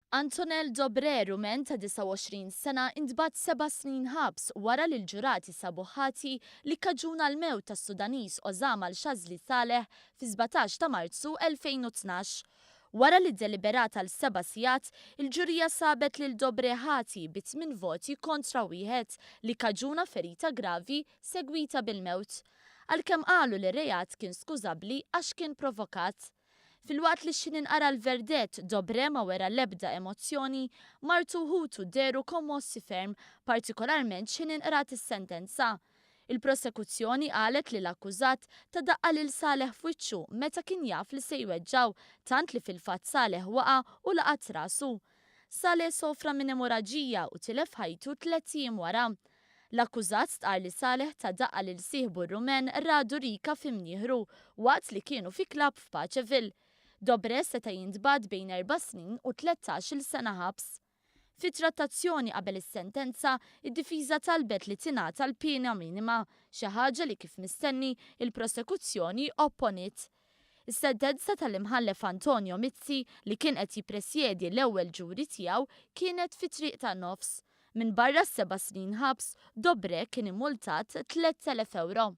Antonel Dobre, Rumen ta' 29 sena, intbagħat seba' snin ħabs wara li l-ġurati sabuh ħati li kkaġuna l-mewt tas-Sudaniż Osama Al-Shazli Saleh fis-17 ta' Marzu 2012. Wara li ddeliberat għal seba' sigħat, il-ġurija sabet lil Dobre ħati bi tmien voti kontra wieħed li kkaġuna ferita gravi segwita bil-mewt. Għalkemm qalu li r-reat kien skużabbli għax kien provokat. Filwaqt li x'ħin inqara l-verdett, Dobre ma wera l-ebda emozzjoni, martu u ħutu dehru kommossi ferm, partikolarment x'ħin inqrat is-sentenza. Il-prosekuzzjoni qalet li l-akkużat ta daqqa lil Saleh f'wiċċu meta kien jaf li se jweġġgħu, tant li fil-fatt Saleh waqa' u laqat rasu. Saleh sofra minn emoraġija u tilef ħajtu tlett ijiem wara. L-akkużat stqarr li Saleh ta daqqa lil sieħbu r-Rumen Radu Rica fi mnieħru waqt li kienu fi klabb f'Paceville. Dobre seta' jintbagħat bejn erba' snin u 13-il sena ħabs. Fi trattazzjoni qabel is-sentenza, id-difiża talbet li tingħata l-piena minima, xi ħaġa li kif mistenni, il-prosekuzzjoni opponiet. Is-sentenza tal-Imħallef Antonio Mizzi, li kien qed jippresjedi l-ewwel ġuri tiegħu, kienet fi triq tan-nofs. Minbarra s-seba' snin ħabs, Dobre kien immultat 3,000 ewro.